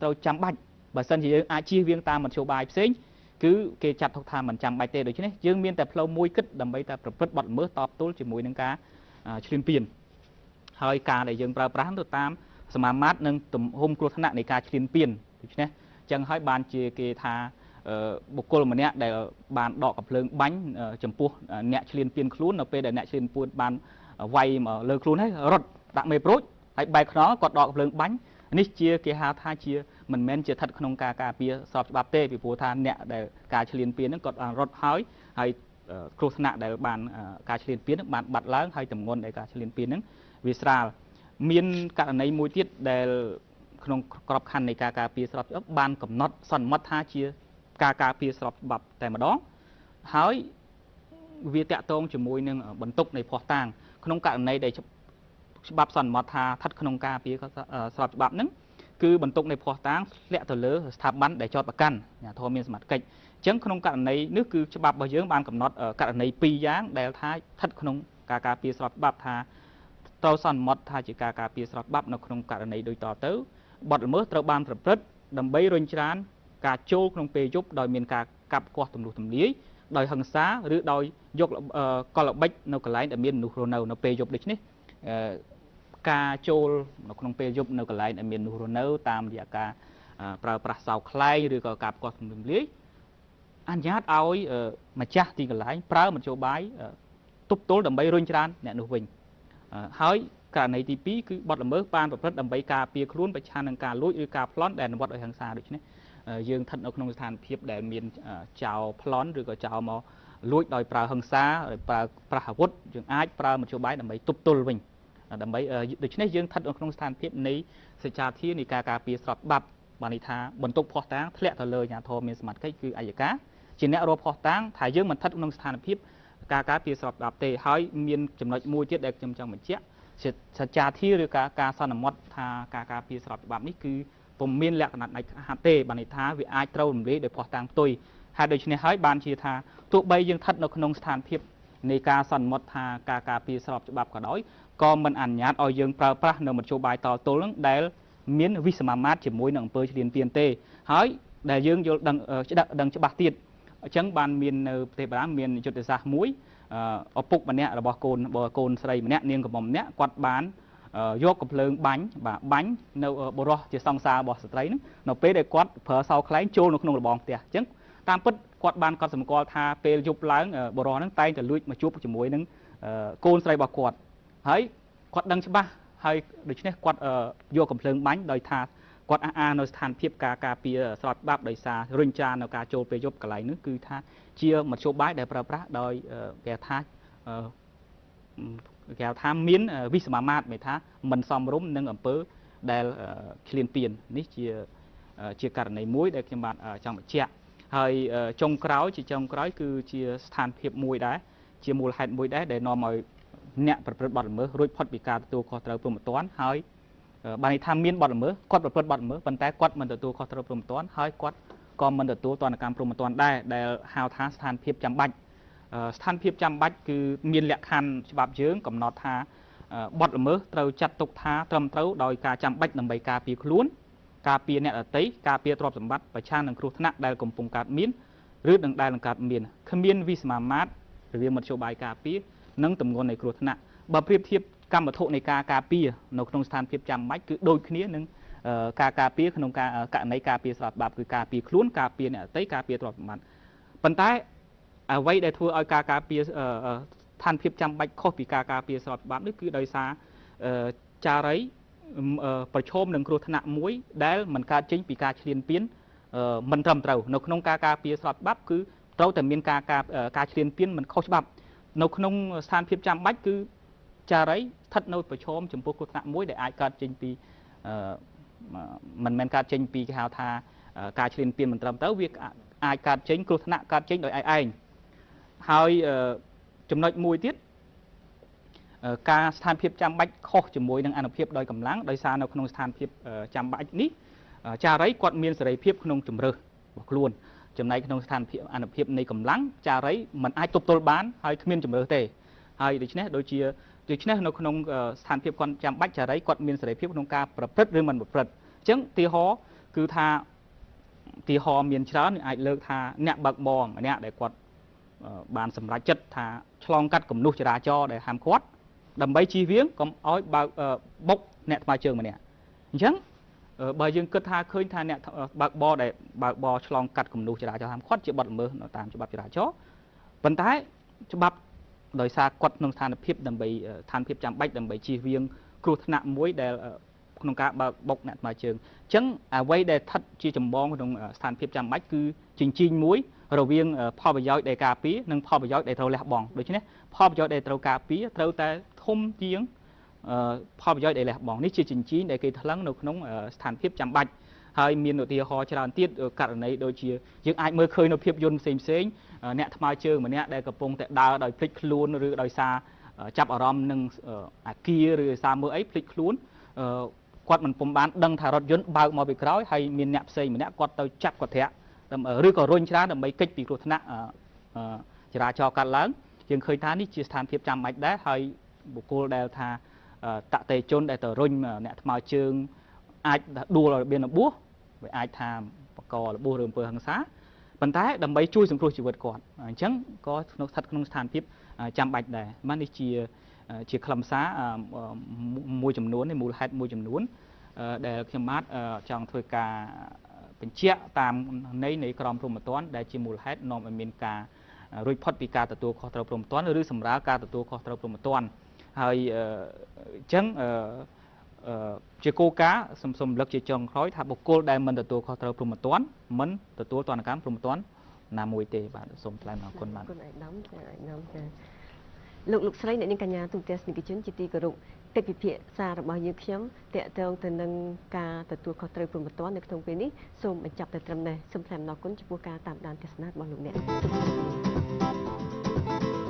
ត្រូវចាំបាច់ បើសិនជាយើងអាចជៀសវាងតាមមធ្យោបាយផ្សេង គឺគេចាត់ទុកថាមិនចាំបាច់ទេ។ ដូច្នេះយើងមានតែផ្លូវមួយគិតដើម្បីតែប្រព្រឹត្តបទល្មើសតបទល់ជាមួយនឹងការឈ្លានពាន ហើយការដែលយើងប្រើប្រាស់ទៅតាមសមាមាត្រនិងទំហំគ្រោះថ្នាក់នៃការឈ្លានពាន។ ដូច្នេះចឹងហើយបានជាគេថា បុគ្គលម្នាក់ដែលបានដកកំភ្លើងបាញ់ចំពោះអ្នកឈ្លានពានខ្លួន នៅពេលដែលអ្នកឈ្លានពានបានវាយមកលើខ្លួន ហើយរត់ដាក់មេប្រូច ហើយបែកខ្នង គាត់ដកកំភ្លើងបាញ់ នេះជាគេហៅថាជាមិនមែនជាស្ថិតក្នុងការការពារស្របច្បាប់ទេ ពីព្រោះថាអ្នកដែលការឈ្លានពានហ្នឹងគាត់បានរត់ហើយ ហើយគ្រោះថ្នាក់ដែលបានការឈ្លានពានហ្នឹងបានបាត់ឡើង ហើយទម្ងន់ដែលការឈ្លានពានហ្នឹងវាស្រាល។ មានករណីមួយទៀតដែលក្នុងក្របខ័ណ្ឌនៃការការពារស្របច្បាប់បានកំណត់សន្មត់ថាជាការការពារស្របច្បាប់តែម្ដង ហើយវាតាក់ទងជាមួយនឹងបន្ទុកនៃភស្តុតាង ក្នុងករណីដែលច្បាប់សន្មត់ថាស្ថិតក្នុងការពារស្របច្បាប់ហ្នឹង គឺបន្ទុកនៃភស្តុតាងធ្លាក់ទៅលើស្ថាប័នដែលចោទប្រកាន់ អាជ្ញាធរមានសមត្ថកិច្ច។ អញ្ចឹងក្នុងករណីនេះ គឺច្បាប់របស់យើងបានកំណត់ករណីពីរយ៉ាងដែលថាស្ថិតក្នុងការការពារស្របច្បាប់ ថាត្រូវសន្មត់ថាជាការការពារស្របច្បាប់នៅក្នុងករណីដូចតទៅ បទល្មើសត្រូវបានប្រព្រឹត្តដើម្បីរុញច្រានការចូលក្នុងពេលយប់ ដោយមានការកាប់គាស់ទម្លុះទម្លាយដោយហិង្សា ឬដោយយកកលល្បិចនៅកន្លែងដែលមានមនុស្សរស់នៅនៅពេលយប់។ ដូច្នេះការចូលនៅក្នុងពេលយប់នៅកន្លែងដែលមានមនុស្សរស់នៅ តាមរយៈការប្រើប្រាស់សោខ្លែង ឬក៏ការផ្គាស់ទម្លាយ អនុញ្ញាតឲ្យម្ចាស់ទីកន្លែងប្រើមធ្យោបាយទប់ទល់ដើម្បីរុញច្រានអ្នកនោះវិញ។ ហើយករណីទី2 គឺបទល្មើសបានប្រព្រឹត្តដើម្បីការពារខ្លួនប្រឆាំងនឹងការលួចឬការប្លន់ដែលអនុវត្តដោយហិង្សា។ ដូច្នេះយើងស្ថិតនៅក្នុងស្ថានភាពដែលមានចោរប្លន់ ឬក៏ចោរមកលួចដោយប្រើហិង្សា ដោយប្រើប្រាស់អាវុធ យើងអាចប្រើមធ្យោបាយដើម្បីទប់ទល់វិញ ដើម្បីដូច្នេះយើងស្ថិតនៅក្នុងស្ថានភាពនៃសេចក្ដីធានៃការការពារស្របច្បាប់ បានន័យថាបន្ទុកភស្តុតាងធ្លាក់ទៅលើអាជ្ញាធរមានសមត្ថកិច្ច គឺអយ្យការជាអ្នករកភស្តុតាងថាយើងមិនស្ថិតក្នុងស្ថានភាពការការពារស្របច្បាប់ទេ។ ហើយមានចំណុចមួយទៀតដែលខ្ញុំចង់បញ្ជាក់ សច្ចាធាឬការសន្មត់ថាការការពារស្របច្បាប់នេះ គឺពុំមានលក្ខណៈដាច់ខាតទេ បានន័យថាវាអាចត្រូវរំលាយដោយភស្តុតាងផ្ទុយ។ ហេតុដូច្នេះហើយបានជាថា ទោះបីយើងស្ថិតនៅក្នុងស្ថានភាពនៃការសន្មត់ថាការការពារស្របច្បាប់ក៏ដោយ ក៏មិនអនុញ្ញាតឲ្យយើងប្រើប្រាស់នៅមធ្យោបាយតទល់នឹងដែលមានវិសមាមាត្រជាមួយនឹងអំពើឈ្លានពានទេ។ ហើយដែលយើងយល់ដឹងដឹងច្បាស់ទៀត អញ្ចឹងបានមាននៅប្រទេសបារាំងមានយុទ្ធសាស្ត្រមួយ ឪពុកម្នាក់របស់កូនបើកូនស្រីម្នាក់ នាងកំមុំម្នាក់ គាត់បានយកកំភ្លើងបាញ់ បាទ បាញ់នៅបុរសជាសង្សាររបស់ស្ត្រីហ្នឹង នៅពេលដែលគាត់ប្រើសោខ្លែងចូលនៅក្នុងរបងផ្ទះ។ អញ្ចឹងតាមពិតគាត់បានកត់សម្គាល់ថាពេលយប់ឡើងបុរសហ្នឹងតែងតែលួចមកជួបជាមួយនឹងកូនស្រីរបស់គាត់ ហើយគាត់ដឹងច្បាស់ហើយ ដូច្នេះគាត់យកកំភ្លើងបាញ់ ដោយថាគាត់អះអាងនៅស្ថានភាពការការពារស្របច្បាប់ ដោយសាររុញច្រាននៅការចូលពេលយប់កន្លែងនោះ គឺថាជាមធ្យោបាយដែលប្រើប្រាស់ដោយគេថាគេហៅថាមានវិសមាមាត្រ មានថាមិនសមរម្យនឹងអំពើដែលឈ្លានពាន។ នេះជាករណីមួយដែលខ្ញុំបាទចង់បញ្ជាក់។ ហើយចុងក្រោយ ជាចុងក្រោយ គឺជាស្ថានភាពមួយដែរ ជាមូលហេតុមួយដែរដែលនាំឲ្យអ្នកប្រព្រឹត្តបទល្មើសរួចផុតពីការទទួលខុសត្រូវព្រហ្មទណ្ឌ ហើយបានន័យថាមានបទល្មើស គាត់ប្រព្រឹត្តបទល្មើស ប៉ុន្តែគាត់មិនទទួលខុសត្រូវព្រហ្មទណ្ឌ ហើយគាត់ក៏មិនទទួលទណ្ឌកម្មព្រហ្មទណ្ឌដែរ ដែលហៅថាស្ថានភាពចាំបាច់។ ស្ថានភាពចាំបាច់គឺមានលក្ខខណ្ឌច្បាប់យើងកំណត់ថា បទល្មើសត្រូវចាត់ទុកថាត្រឹមត្រូវដោយការចាំបាច់ដើម្បីការពារខ្លួន ការពារអ្នកដទៃ ការពារទ្រព្យសម្បត្តិ ប្រឆាំងនឹងគ្រោះថ្នាក់ដែលកំពុងកើតមានឬនឹងដែលនឹងកើតមាន គ្មានវិសមាមាត្ររវាងមធ្យោបាយការពារនិងទម្ងន់នៃគ្រោះថ្នាក់។ បើប្រៀបធៀបកម្មវត្ថុនៃការការពារនៅក្នុងស្ថានភាពចាំបាច់ គឺដូចគ្នានឹងការការពារក្នុងការករណីការពារស្របច្បាប់ គឺការពារខ្លួន ការពារអ្នកដទៃ ការពារទ្រព្យសម្បត្តិ ប៉ុន្តែអ្វីដែលធ្វើឲ្យការការពារស្ថានភាពចាំបាច់ខុសពីការការពារស្របច្បាប់នេះ គឺដោយសារចារីប្រឈមនឹងគ្រោះថ្នាក់មួយដែលមិនកើតចេញពីការឈ្លានពានមិនត្រឹមត្រូវ។ នៅក្នុងការការពារស្របច្បាប់ គឺត្រូវតែមានការការឈ្លានពានមិនខុសច្បាប់ នៅក្នុងស្ថានភាពចាំបាច់ គឺចារីស្ថិតនៅប្រឈមចំពោះគ្រោះថ្នាក់មួយដែលអាចកើតចេញពីមិនមែនកើតចេញពីគេហៅថាការឈ្លានពានមិនត្រឹមត្រូវ វាអាចកើតចេញគ្រោះថ្នាក់កើតចេញដោយឯង។ ហើយចំណុចមួយទៀត ការស្ថានភាពចាំបាច់ខុសជាមួយនឹងអនុភាពដោយកម្លាំង ដោយសារនៅក្នុងស្ថានភាពចាំបាច់នេះ ចារីគាត់មានសេរីភាពក្នុងជំរើសរបស់ខ្លួន ចំណែកក្នុងស្ថានភាពអនុភាពនៃកម្លាំង ចារីមិនអាចទប់ទល់បាន ហើយគ្មានជំរើសទេ។ ហើយដូច្នេះដូចជាដូច្នេះនៅក្នុងស្ថានភាពគាត់ចាំបាច់ ចារីគាត់មានសេរីភាពក្នុងការប្រព្រឹត្តឬមិនប្រព្រឹត្ត។ អញ្ចឹងទីហោ គឺថាទីហោមានច្រើនអាចលើកថាអ្នកបើកបរម្នាក់ដែលគាត់បានសម្រេចចិត្តថាឆ្លងកាត់គំនុះចរាចរណ៍ដែលហាមឃាត់ដើម្បីជៀសវាងកុំឲ្យបើកបុកអ្នកថ្មើរជើងម្នាក់អញ្ចឹងបើយើងគិតថាឃើញថាអ្នកបើកបរដែលបើកបរឆ្លងកាត់គំនុះចរាចរណ៍ហាមឃាត់ជាបទល្មើសតាមច្បាប់ចរាចរណ៍ប៉ុន្តែច្បាប់ដោយសារគាត់ក្នុងស្ថានភាពដើម្បីស្ថានភាពចាំបាច់ដើម្បីជៀសវាងគ្រោះថ្នាក់មួយដែលក្នុងការបើកបុកអ្នកថ្មើរជើងអញ្ចឹងអ្វីដែលស្ថិតជាចម្បងក្នុងស្ថានភាពចាំបាច់គឺជញ្ជីងមួយរវាងផលប្រយោជន៍ដែលការពារនិងផលប្រយោជន៍ដែលត្រូវលះបង់ដូច្នេះផលប្រយោជន៍ដែលត្រូវការពារត្រូវតែធំជាងផលប្រយោជន៍ដែលលះបង់នេះជាជញ្ជីងដែលគេថ្លឹងនៅក្នុងស្ថានភាពចាំបាច់ហើយមានឧទាហរណ៍ច្រើនទៀតករណីដូចជាយើងអាចមើលឃើញនៅភាពយន្តផ្សេងផ្សេងអ្នកថ្មើរជើងម្នាក់ដែលកំពុងតែដើរដោយភ្លេចខ្លួនឬដោយសារចាប់អារម្មណ៍នឹងអាគារឬសារមើលអីភ្លេចខ្លួនគាត់មិនពុំបានដឹងថារថយន្តបើកមកពីក្រោយហើយមានអ្នកផ្សេងម្នាក់គាត់ទៅចាប់គាត់ធាក់ឬក៏រុញច្រានដើម្បីគេចពីគ្រោះថ្នាក់ចរាចរណ៍កាត់ឡើងយើងឃើញថានេះជាស្ថានភាពចាំបាច់ដែរហើយបុគ្គលដែលថាតតិជនដែលទៅរុញអ្នកថ្មើរជើងអាចដួលឲ្យមានរបួសវាអាចថាបករបួសឬអំពើហិង្សាប៉ុន្តែដើម្បីជួយសង្គ្រោះជីវិតគាត់អញ្ចឹងក៏ស្ថិតក្នុងស្ថានភាពចាំបាច់ដែរបាទនេះជាខ្លឹមសារមួយចំនួននៃមូលហេតុមួយចំនួនដែលខ្ញុំបាទចង់ធ្វើការបញ្ជាក់តាមន័យនៃក្រមព្រហ្មទណ្ឌដែលជាមូលហេតុនាំឲ្យមានការរួចផុតពីការទទួលខុសត្រូវព្រហ្មទណ្ឌឬសម្រាលការទទួលខុសត្រូវព្រហ្មទណ្ឌហើយអញ្ចឹងជាគោលការណ៍សូមរំលឹកជាចុងក្រោយថាបុគ្គលដែលមិនទទួលខុសត្រូវព្រហ្មទណ្ឌមិនទទួលទណ្ឌកម្មព្រហ្មទណ្ឌណាមួយទេបាទសូមថ្លែងអំណរគុណបាទអរគុណឯកឧត្តមចាឯកឧត្តមចាលោកស្រីអ្នកនាងកញ្ញាទូទាំងទស្សនិកជនជាទីគោរពកិច្ចពិភាក្សារបស់យើងខ្ញុំទាក់ទងទៅនឹងការទទួលខុសត្រូវព្រហ្មទណ្ឌនៅក្នុងពេលនេះសូមបញ្ចប់តែត្រឹមនេះសូមថ្លែងអំណរគុណចំពោះការតាមដានទស្សនារបស់លោកអ្នកសូមជម្រាបលា។